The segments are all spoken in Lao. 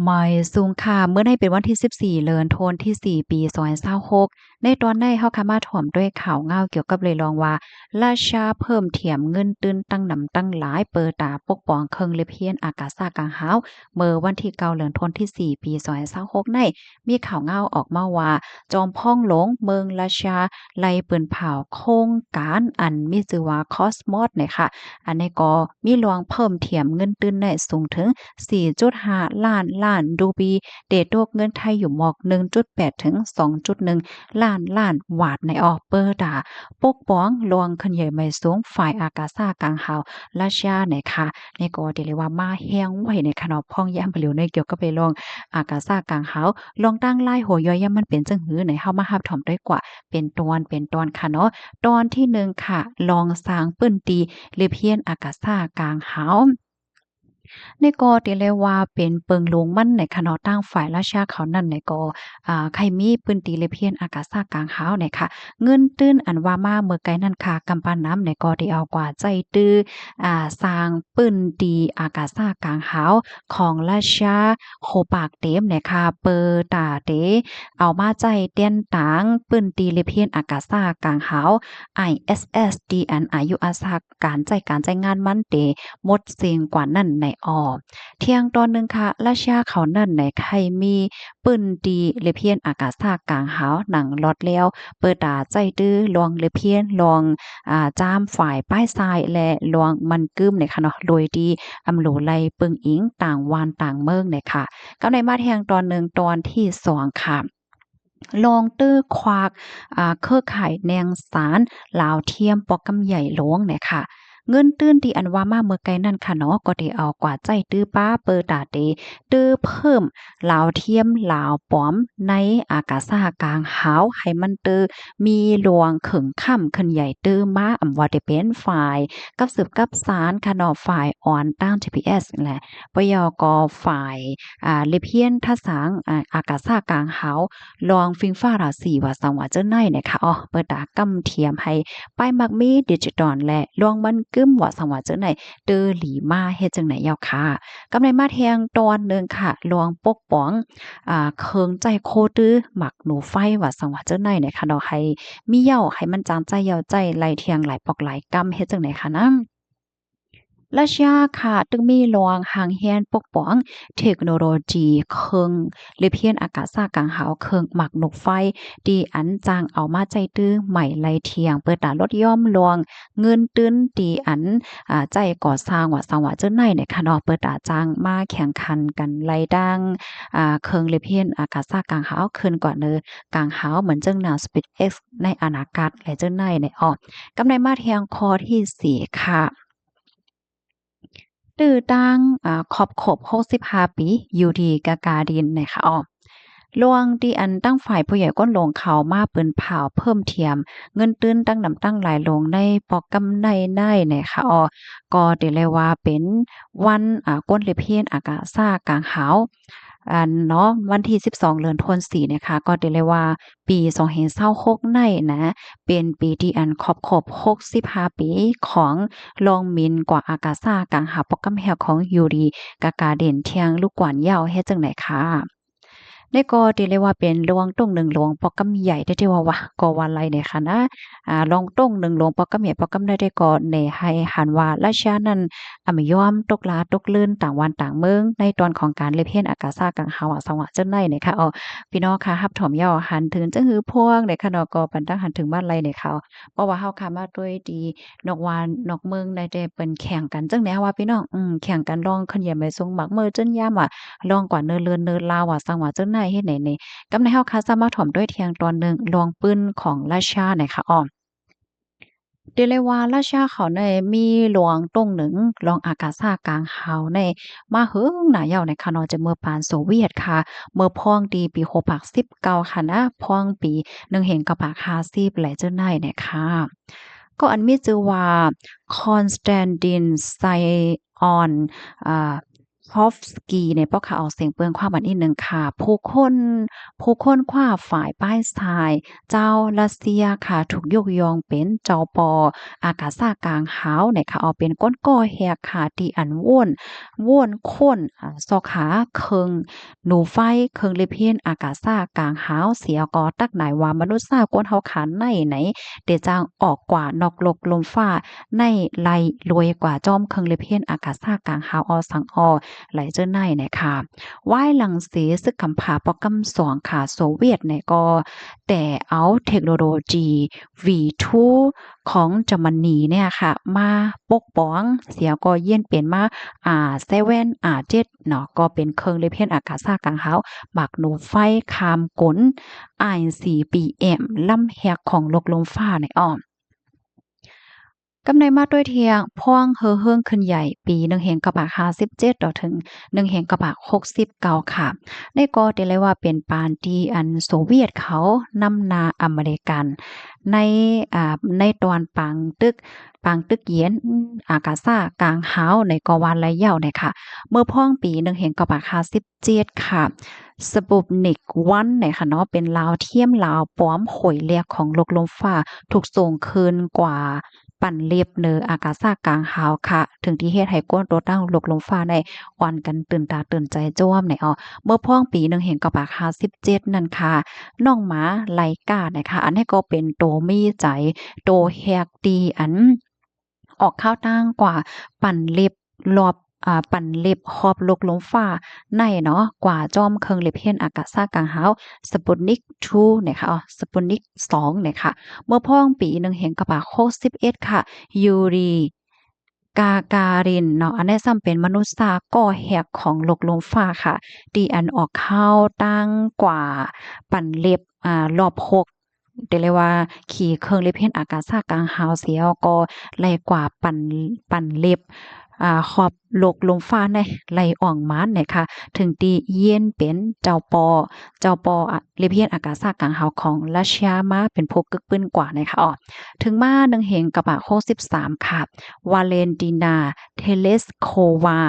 ໝາຍສູງຄ່າ ມື້ໃນເປັນວັນທີສິບສີ່ ເດືອນທັນວາ ປີສອງພັນຊາວຫົກ ໃນຕອນໃນເຮົາກະມາຖອມດ້ວຍຂ່າວງາວກ່ຽວກັບເລື່ອງວ່າ ຣັດເຊຍເພີ່ມຖຽມເງິນທຶນຕັ້ງນຳຕັ້ງຫຼາຍ ເປີຕາປົກປ້ອງເຄື່ອງລຽບຮຽນອາກາສະກາງຫາວ ເມື່ອວັນທີເກົ້າ ເດືອນທັນວາ ປີສອງພັນຊາວຫົກໃນ ມີຂ່າວງາວອອກມາວ່າ ຈອມພອງຫຼວງເມືອງຣັດເຊຍ ໄດ້ປຶ້ນເຜົາໂຄງການອັນມີຊື່ວ່າ COSMOS ນີ້ຄ່ະ ອັນນີ້ກໍມີລວງເພີ່ມຖຽມເງິນທຶນໃນສູງເຖິງ ສີ່ຈຸດຫ້າ ລ້ານລ້ານຣູປີ ເຕຕົກເງິນໄທຢູ່ໝອກ ໜຶ່ງຈຸດແປດ ເຖິງ ສອງຈຸດໜຶ່ງ ລ້ານລ້ານວາດໃນອອກ ເປີຕາປົກປ້ອງລວງເຄື່ອນໄຫວໃໝ່ສູງຝ່າຍອາກາສະກາງຫາວຣັດເຊຍໃນຄ່ະ ນີ້ກໍຖືໄດ້ວ່າມາແຮງໄວໃນຄ່ະເນາະ ພອງຍາມປະລິວໃນກ່ຽວກັບເລື່ອງອາກາສະກາງຫາວ ລອງຕັ້ງຫຼາຍຫົວຍ່ອຍ ຍາມມັນເປັນຈັ່ງຫືໃນ ເຮົາມາຮັບຖອມດ້ວຍກວ່າເປັນຕອນເປັນຕອນຄ່ະເນາະ ຕອນທີໜຶ່ງຄ່ະ ລອງສ້າງພື້ນທີ່ລຽບຮຽນອາກາສະກາງຫາວ ນີ້ກໍຖືໄດ້ວ່າເປັນເປິງລຸງມັນໃນຄ່ະເນາະ ທາງຝ່າຍຣັດເຊຍເຂົານັ້ນນີ້ກໍ ອ່າ ໃຫ້ມີພື້ນທີ່ລຽບຮຽນອາກາສະກາງຫາວນີ້ຄ່ະ ເງິນທຶນອັນວ່າມາເມື່ອໄກນັ້ນຄ່ະ ກຳປານນຳນີ້ກໍໄດ້ເອົາກວ່າໃຊ້ຕື້ ອ່າ ສ້າງພື້ນທີ່ອາກາສະກາງຫາວຂອງຣັດເຊຍໂຄປາກເຕັມນີ້ຄ່ະ ເປີຕາເຕເອົາມາໃຊ້ແທນຕາງພື້ນທີ່ລຽບຮຽນອາກາສະກາງຫາວ ISS ທີ່ອັນອາຍຸອາສາການໃຊ້ການໃຊ້ງານມັນເຕໝົດເສັງກວ່ານັ້ນໃນອອກ ທ່ຽງຕອນໜຶ່ງຄ່ະ ຣັດເຊຍເຂົານັ້ນໃນໃຫ້ມີພື້ນທີ່ລຽບຮຽນອາກາສະກາງຫາວໜັງລອດແລ້ວ ເປີຕາໃຊ້ຕື້ລວງລຽບຮຽນລວງ ອ່າ ຈາມຝ່າຍປາຍຊາຍ ແລະ ລວງມັນກຶມນີ້ຄ່ະເນາະ ໂດຍທີ່ອຳໂລໄລເບິ່ງອີງຕ່າງບ້ານຕ່າງເມືອງນີ້ຄ່ະ ກັບໃນມາແທງຕອນໜຶ່ງ ຕອນທີສອງຄ່ະ ລອງຕື້ຄວາກ ອ່າ ເຄືອຂ່າຍແນງສານລາວທຽມ ໂປຣແກຣມໃຫຍ່ຫຼວງນີ້ຄ່ະ ເງິນທຶນທີ່ອັນວ່າມາເມື່ອໄກນັ້ນຄ່ະເນາະ ກໍໄດ້ເອົາກວ່າໃຊ້ຕື້ປາ ເປີຕາເຕ ຕື້ເພີ່ມລາວທຽມລາວປອມໃນອາກາສະກາງຫາວ ໃຫ້ມັນຕື້ມີລວງເຄິ່ງຄ້ຳຂຶ້ນໃຫຍ່ຕື່ມມາ ອຳວ່າຈະເປັນຝ່າຍກັບສືບກັບສານຄ່ະເນາະ ຝ່າຍອອນຕັ້ງ ຈີພີເອັສ ແລະ ປະເຍົາກໍຝ່າຍ ອ່າ ລຽບຮຽນທັກສາ ອ່າ ອາກາສະກາງຫາວ ລວງຟິງຟ້າລາສີ ວ່າຊັ້ນວ່າເຈົ້າໃນນີ້ຄ່ະ ເປີຕາກຳທຽມໃຫ້ປາຍໝາກມີດິຈິຕອນ ແລະ ລວງມັນກຶມ ວ່າຊັ້ນວ່າເຈົ້າໃນ ເຕີ່ຫຼີມາເຮັດຈັ່ງໃດເຈົ້າຄ່ະ ກັບໃນມາແທງຕອນໜຶ່ງຄ່ະ ລວງປົກປ້ອງ ອ່າ ເຄື່ອງໃຊ້ໂຄຕື້ໝາກໜູໄຟ ວ່າຊັ້ນວ່າເຈົ້າໃນນີ້ຄ່ະເນາະ ໃຫ້ມີເຍົາ ໃຫ້ມັນຈາງໃຊ້ເຍົາໃຊ້ໄລ່ທ່ຽງຫຼາຍປອກຫຼາຍກຳ ເຮັດຈັ່ງໃດຄ່ະນະ ຣັດເຊຍຄ່ະ ຕຶງມີລວງຮ່າງຮຽນປົກປ້ອງເທັກໂນໂລຈີ ເຄື່ອງລຽບຮຽນອາກາສະກາງຫາວ ເຄື່ອງໝາກໜູໄຟ ທີ່ອັນຈ້າງເອົາມາໃຊ້ຕື້ໃໝ່ໄລ່ທ່ຽງ ເປີຕາລົດຢ່ອມລວງເງິນທຶນທີ່ອັນ ອ່າ ໃຊ້ກໍ່ສ້າງ ວ່າຊັ້ນວ່າເຈົ້າໃນນີ້ຄ່ະເນາະ ເປີຕາຈ້າງມາແຂ່ງຂັນກັນໄລ່ດັ່ງ ອ່າ ເຄື່ອງລຽບຮຽນອາກາສະກາງຫາວ ຂຶ້ນກວ່າເນີກາງຫາວ ເໝືອນຈັ່ງໜ້າ SpaceX ໃນອະນາຄົດ ແລະ ເຈົ້າໃນນີ້ອອກ ກັບໃນມາແທງຂໍ້ທີສີ່ຄ່ະ ຕື້ຕັ້ງ ອ່າ ຄອບຄົບຫົກສິບຫ້າປີ ຢູ່ທີ່ກາກາດິນນີ້ຄ່ະ ອອກ ລວງທີ່ອັນຕັ້ງຝ່າຍຜູ້ໃຫຍ່ກົ້ນຫຼວງເຂົາມາປຶ້ນເຜົາເພີ່ມຖຽມເງິນທຶນຕັ້ງນຳຕັ້ງຫຼາຍລົງໃນໂປຣແກຣມໃນໃນນີ້ຄ່ະ ອອກ ກໍຖືໄດ້ວ່າເປັນວັນ ອ່າ ກົ້ນລຽບຮຽນອາກາສະກາງຫາວ ອັນເນາະ ວັນທີສິບສອງ ເດືອນທັນວາ ນີ້ຄ່ະ ກໍຖືໄດ້ວ່າ ປີສອງພັນຊາວຫົກໃນນະ ເປັນປີທີ່ອັນຄອບຄົບຫົກສິບຫ້າປີຂອງລວງບິນກວ່າອາກາສະກາງຫາວ ໂປຣແກຣມແຮກຂອງຢູຣີ ກາກາເຣນ ທ່ຽງລູກກວານເຍົາ ເຮັດຈັ່ງໃດຄ່ະ ນີ້ກໍຖືໄດ້ວ່າເປັນລວງຕົງໜຶ່ງ ລວງໂປຣແກຣມໃຫຍ່ແທ້ໆ ວ່າວ່າ ກໍວ່າໄດ້ເດະຄ່ະນະ ອາ ລວງຕົງໜຶ່ງ ລວງໂປຣແກຣມໃຫຍ່ ໂປຣແກຣມໃດແທ້ກໍແນໃຫ້ຫັນວ່າ ຣັດເຊຍນັ້ນ ອາ ບໍ່ຍອມຕົກຫຼ້າຕົກເລີນ ຕ່າງບ້ານຕ່າງເມືອງ ໃນຕອນຂອງການລຽບຮຽນອາກາສະກາງຫາວ ວ່າຊັ້ນວ່າເຈົ້າໃນນີ້ຄ່ະ ອອກ ພີ່ນ້ອງຄ່ະ ຮັບຖອມເຍົາ ຫັນເຖິງຈັ່ງຫື່ພວງໃດຄ່ະເນາະ ກໍປັນຕັ້ງຫັນເຖິງບ້ານໄລ່ໃນເຂົາ ເພາະວ່າເຮົາຄ່ະມາໂດຍທີ່ນອກບ້ານນອກເມືອງໃດແຕ່ເພິ່ນແຂ່ງກັນຈັ່ງໃດເຮົາວ່າພີ່ນ້ອງ ອືມ ແຂ່ງກັນລອງເຄື່ອນໄຫວໃໝ່ສູງ ໝາກເມີ້ຈັ່ນຍາມວ່າ ລອງກວ່າເນີເລີນເນີລາວ ວ່າຊັ້ນວ່າເຈົ້າໃນເຮັດໃດນີ້ ກັບໃນເຮົາຄ່ະ ສາມາດຖອມດ້ວຍທ່ຽງຕອນໜຶ່ງ ລອງປືນຂອງຣັດເຊຍໃນຄ່ະ ອອກ ເດເລວາ ຣັດເຊຍເຂົາໃນມີລວງຕົງໜຶ່ງ ລວງອາກາສະກາງຫາວໃນມາເຫິງໜ້າເຍົາໃນຂະເນາະ ຈາກເມື່ອປານໂຊວຽດຄ່ະ ເມື່ອພວງທີ່ປີຫົກພັນສິບເກົ້າຄ່ະນະ ພວງປີໜຶ່ງພັນເກົ້າຮ້ອຍຫ້າສິບ ແລະ ເຈົ້າໃນນະຄ່ະ ກໍອັນມີຊື່ວ່າ Konstantin Zion ອາ Tchaikovsky ແນ່ ບໍ່ຄ່າ ອອກສຽງເປືອງຄວາມອັນນີ້ໜຶ່ງຄ່າ. ຜູ້ຄົ້ນ ຜູ້ຄົ້ນຄວ້າຝ່າຍປ້າຍຊາຍ ຊາວຣັດເຊຍຄ່າ ຖືກຍົກຍ້ອງເປັນເຈົ້າພໍ່ອາກາສະກາງຫາວ ແນ່ຄ່າ ເອົາເປັນຄົນກໍ່ແຮກຄ່າ ທີ່ອັນໂຫວນ ໂຫວນຄົ້ນ ອາ ຊອກຫາເຄື່ອງໜູໄຟ ເຄື່ອງເລັບເຮັດອາກາສະກາງຫາວ ເສຍກໍຕັກໜາຍວ່າມະນຸດຊາດຄົນເຮົາຂ້າໃນ ໄດ້ຈາງອອກກວ່ານອກໂລກລົມຟ້າ ໃນໄລ່ລວຍກວ່າຈອມເຄື່ອງເລັບເຮັດອາກາສະກາງຫາວ ອ.ສ.ອ ໄລ່ເຈີໃນ ແນ່ຄ່ະ. ວາຍຫຼັງເສສຶກກຳພ້າປອກກຳສອງຄ່າ ໂຊວຽດ ແນ່ ກໍແຕ່ເອົາເທັກໂນໂລຈີ ວີທູ ຂອງເຢຍມານີ ເນ່ຍຄ່ະ ມາປົກປ້ອງ ເສຍກໍຢ້ຽນເປັນມາ ອາ ເຊເວັນ ອາ ເຈັດ ເນາະ ກໍເປັນເຄື່ອງເລັບເຮັດອາກາສະກາງຫາວ ໝາກໜູໄຟຂ້າມກົນ ໄອຊີບີເອັມ ລຳແຮກຂອງໂລກລົມຟ້າ ແນ່ອອ. ກັບໃນມາດ້ວຍທຽງພວງເຮີເຮີງຂຶ້ນໃຫຍ່ ປີໜຶ່ງເຮງເກົ້າປາກຫ້າສິບເຈັດ ຕໍ່ເຖິງໜຶ່ງເຮງເກົ້າປາກຫົກສິບເກົ້າຄ່ະ. ໃນກໍໄດ້ເລີຍວ່າເປັນປານທີ່ອັນໂຊວຽດເຂົານຳໜ້າອາເມລິກັນ ໃນ ອາ ໃນຕອນປາງຕຶກ ປາງຕຶກເຢັນອາກາສະກາງຫາວ ໃນກໍວ່າໄລຍາວ ແນ່ຄ່ະ. ເມື່ອພອງປີໜຶ່ງເຮງເກົ້າປາກຫ້າສິບ ເຈັດຄ່ະ Sputnik One ເນຍຄ່ະເນາະ ເປັນລາວທຽມລາວປອມ ໂຫຍແລກຂອງໂລກລົມຟ້າ ຖືກສົ່ງຂຶ້ນກວ່າປັນເລັບເໜືອອາກາສະກາງຫາວຄ່ະ ເຖິງທີ່ເຮັດໃຫ້ກ້ອນຕົວຕັ້ງໂລກລົມຟ້າໃນອ່ອນກັນຕື່ນຕາຕື່ນໃຈຈ້ວມເນຍເນາະ. ເມື່ອພອງປີໜຶ່ງເຮງເກົ້າປາກຫ້າສິບເຈັດນັ້ນຄ່ະ ນ້ອງໝາໄລກາເນຍຄ່ະ ອັນນີ້ກໍເປັນໂຕມີໃຈ ໂຕແຮກທີ່ອັນ ອອກຂ່າວຕັ້ງກວ່າປັນເລັບລອບ ອາ ປັນເລັບຮອບໂລກລົມຟ້າໃນເນາະ ກວ່າຈອມເຄື່ອງເລັບເຮັດອາກາສະກາງຫາວ Sputnik Two ເນຍຄ່ະ ເອີ Sputnik ສອງເນຍຄ່ະ. ເມື່ອພອງປີໜຶ່ງເຮງເກົ້າປາກຫົກສິບເອັດຄ່ະ Yuri Gagarin ເນາະ ອັນນີ້ຊ້ຳເປັນມະນຸດຊາກໍ່ແຮກຂອງໂລກລົມຟ້າຄ່ະ ທີ່ອັນອອກຂ່າວຕັ້ງກວ່າປັນເລັບ ອາ ລອບຫົກ ໄດ້ເລີຍວ່າຂີ່ເຄື່ອງເລັບເຮັດອາກາສະກາງຫາວເສຍກໍໄລ່ກວ່າປັນ ປັນເລັບ ອາ ຮອບໂລກລົມຟ້າໃນໄລ່ອອງມານເນຍຄ່ະ ເຖິງທີ່ຢ້ຽນເປັນເຈົ້າປໍ ເຈົ້າປໍ ອາ ເລັບເຮັດອາກາສະກາງຫາວຂອງຣັດເຊຍມາເປັນຜູ້ກຶກປືນກວ່າເນຍຄ່ະເນາະ. ເຖິງມາໜຶ່ງເຮງເກົ້າປາກຫົກສິບສາມຄ່ະ Valentina Tereshkova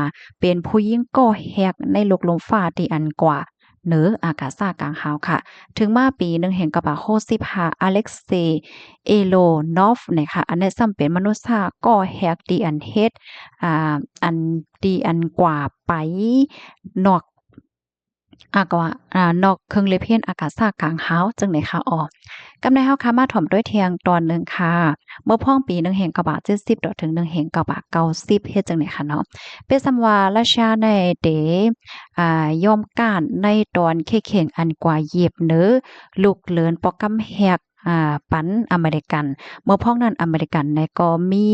ເປັນຜູ້ຍິງກໍ່ແຮກໃນໂລກລົມຟ້າທີ່ອັນກວ່າ ເໜືອອາກາສະກາງຫາວຄ່ະ. ເຖິງມາປີໜຶ່ງເຮງເກົ້າປາກຫົກສິບຫ້າ Alexei Leonov ເນຍຄ່ະ ອັນນີ້ຊ້ຳເປັນມະນຸດຊາກໍ່ແຮກທີ່ອັນເຮັດ ອາ ອັນທີ່ອັນກວ່າໄປນອກ ອາ ກວ່າ ອາ ນອກເຄື່ອງເລັບເຮັດອາກາສະກາງຫາວ ຈັ່ງໃດຄ່ະ ອອ. ກັບໃນເຮົາຄ່ະ ມາຖອມດ້ວຍທຽງຕອນໜຶ່ງຄ່ະ ເມື່ອພອງປີໜຶ່ງເຮງເກົ້າປາກເຈັດສິບ ຕໍ່ເຖິງໜຶ່ງເຮງເກົ້າປາກເກົ້າສິບ ເຮັດຈັ່ງໃດຄ່ະເນາະ. ເປັນຊ້ຳວ່າຣັດເຊຍໃນເດ ອາ ຍອມການໃນຕອນເຄເຄັ່ງອັນກວ່າເຢັບເໜີລູກເລີນປອກກຳແຮກ ອາ ປັນອາເມລິກັນ. ເມື່ອພອງນັ້ນອາເມລິກັນໃນກໍມີ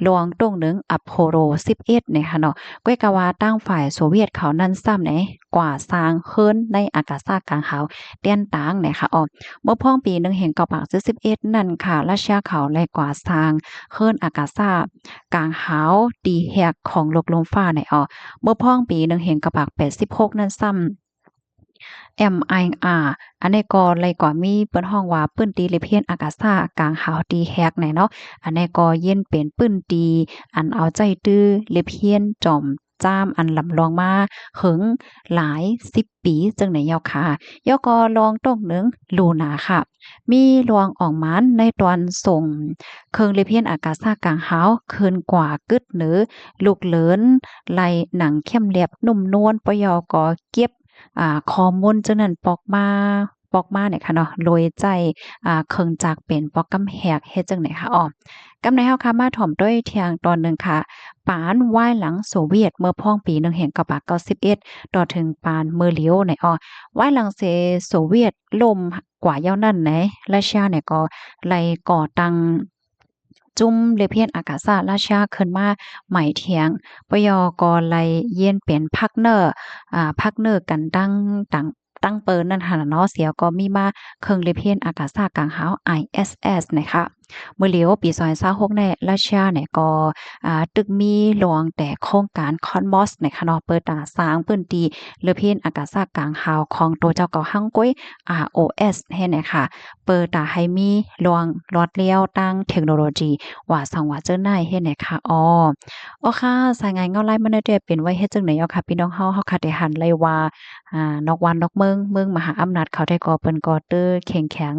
ລວງຕົງໜຶ່ງ ອາໂປໂລສິບເອັດ ເນຍຄ່ະເນາະ. ກ້ອຍກະວ່າທາງຝ່າຍໂຊວຽດເຂົານັ້ນຊ້ຳໃນກວ່າສ້າງເຮືອນໃນອາກາສະກາງຫາວ ແຕ່ນຕາງ ເນຍຄ່ະ ອອ. ເມື່ອພອງປີໜຶ່ງເຮງເກົ້າປາກເຈັດສິບເອັດນັ້ນຄ່ະ ຣັດເຊຍເຂົາໄດ້ກວ່າສ້າງເຮືອນອາກາສະກາງຫາວ ທີ່ແຮກຂອງໂລກລົມຟ້າ ເນຍ ອອ. ເມື່ອພອງປີໜຶ່ງເຮງເກົ້າປາກແປດສິບຫົກນັ້ນຊ້ຳ ເອັມໄອອາ ອັນນີ້ກໍໄດ້ກວ່າມີເພິ່ນຮ້ອງວ່າພື້ນທີ່ເລັບເຮັດອາກາສະກາງຫາວທີ່ແຮກ ເນຍເນາະ. ອັນນີ້ກໍຢ້ຽນເປັນພື້ນທີ່ອັນເອົາໃຈຕື້ເລັບເຮັດຈອມ ຈາມອັນລຳລອງມາເຖິງຫຼາຍສິບປີ ຈັ່ງໃດເຈົ້າຄ່ະ. ແລ້ວກໍລອງຕົກໜຶ່ງ ລູນາຄ່ະ ມີລວງອອກມາໃນຕອນສົ່ງເຄື່ອງເລັບເຮັດອາກາສະກາງຫາວ ຂຶ້ນກວ່າກຶດເໜີລູກເລີນ ໄລ່ໜັງເຂັມແລັບນຸ້ມນວນ ປະເຍົາກໍເກັບ ອາ ຂໍ້ມູນຈັ່ງນັ້ນປອກມາ ປອກມາ ເນຍຄ່ະເນາະ ໂດຍໃຊ້ ອາ ເຄື່ອງຈັກເປັນປອກກຳແຮກ ເຮັດຈັ່ງໃດຄ່ະ ອອ. ກັບໃນເຮົາຄ່ະ ມາຖອມດ້ວຍທຽງຕອນໜຶ່ງຄ່ະ ປານວາຍຫຼັງໂຊວຽດ ເມື່ອພອງປີໜຶ່ງເຮງເກົ້າປາກເກົ້າສິບເອັດ ຕໍ່ເຖິງປານມື້ຫຼຽວໃນ ອອ. ວາຍຫຼັງເສໂຊວຽດລົ້ມກວ່າຍາວນັ້ນໃນ ຣັດເຊຍເນຍກໍໄດ້ກໍ່ຕັ້ງຈຸ້ມເລັບເຮັດອາກາສະຣັດເຊຍຂຶ້ນມາໃໝ່ທຽງ ປະເຍົາກໍໄດ້ຢ້ຽນເປັນພາກເນີ ອາ ພາກເນີກັນຕັ້ງ ຕັ້ງ ຕັ້ງເປີນນັ້ນຫັ້ນລະເນາະ ເສຍກໍມີມາເຄື່ອງເລັບເຮັດອາກາສະກາງຫາວ ໄອເອັສເອັສ ເນຍຄ່ະ. ມື້ຫຼຽວປີສອງພັນຊາວຫົກໃນ ຣັດເຊຍເນຍກໍ ອາ ຕຶກມີລວງແຕ່ໂຄງການຄອດມອສ ເນຍຄ່ະເນາະ ເປີດຕາສ້າງພື້ນທີ່ເລັບເຮັດອາກາສະກາງຫາວຂອງໂຕເຈົ້າເກົ່າຮັ່ງກ້ວຍ ອາໂອເອັສ ເຮັດ ເນຍຄ່ະ. ປ ປີຕາໃຫ້ມີລ່ວງລອດລ້ຽວທາງເທັກໂນໂລຈີ ວ່າສັງວ່າເຈີໃນເຮັດແນ່ຄ່ະ. ອໍ ອໍຄ່ະ ສາຍງານເງົາລາຍມັນແນວແທ້ເປັນໄວ້ເຮັດຈັ່ງໃດ ອໍຄ່ະ ພີ່ນ້ອງເຮົາ ເຮົາຄ່ະໄດ້ຫັນໄດ້ວ່າ ອ່າ ນອກບ້ານນອກເມືອງ ເມືອງມະຫາອຳນາດເຂົາແທ້ກໍ ເພິ່ນກໍເຕີເຄັ່ງແຂງ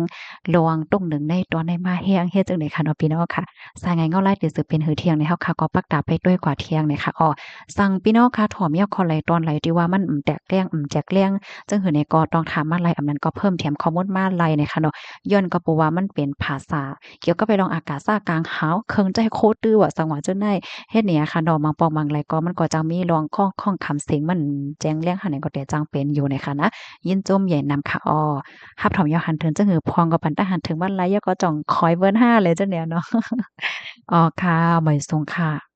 ລ່ວງຕົງໜຶ່ງໃນຕອນໃນມາແຮງ ເຮັດຈັ່ງໃດຄ່ະເນາະ ພີ່ນ້ອງເຮົາຄ່ະ. ສາຍງານເງົາລາຍ ເປັນສືບເປັນຫືອທ່ຽງໃນ ເຮົາຄ່ະກໍປັກຕາໄປດ້ວຍກວ່າທ່ຽງໃນຄ່ະ. ອໍ ສັງພີ່ນ້ອງຄ່ະ ຖ້າມີຂໍ້ໃດຕອນໃດທີ່ວ່າມັນແຕກແຫຼງ ແຈກແຫຼງ ຈັ່ງຫືອໃນກໍຕ້ອງຖາມມາໄລ່ ອຳນັ້ນກໍເພີ່ມແຖມຂໍ້ມູນມາໄລ່ໃນຄ່ະເນາະ. ຍ້ອນກໍເພາະວ່າມັນເປັນພາສາ ກ່ຽວກັບໄປລອງອາກາສາກາງຫາວ ເຄື່ອງໃຊ້ໂຄຕື້ວ່າສັງວ່າເຈີໃນ ເຮັດແນ່ຄ່ະເນາະ. ບາງປ່ອງບາງໄລກໍມັນກໍຈະມີລອງຂ້ອງ ຂ້ອງຄຳເສັງ ມັນແຈ້ງແລງຫັ້ນແຫຼະ ກໍແຕ່ຈັ່ງເປັນຢູ່ໃນຄ່ະນະ. ຍິນຊົມໃຫຍ່ນຳຄ່ະ. ອໍ ຮັບຖອມຢາວຫັນເຖິງ ຈັ່ງຫືອພອງກໍປັນຕາຫັນເຖິງວັນໄລ ຢາວກໍຈ່ອງຄອຍເວີນຫ້າເລີຍ ຈັ່ງແນວເນາະ. ອໍຄ່ະ ໝາຍສູງຄ່ະ.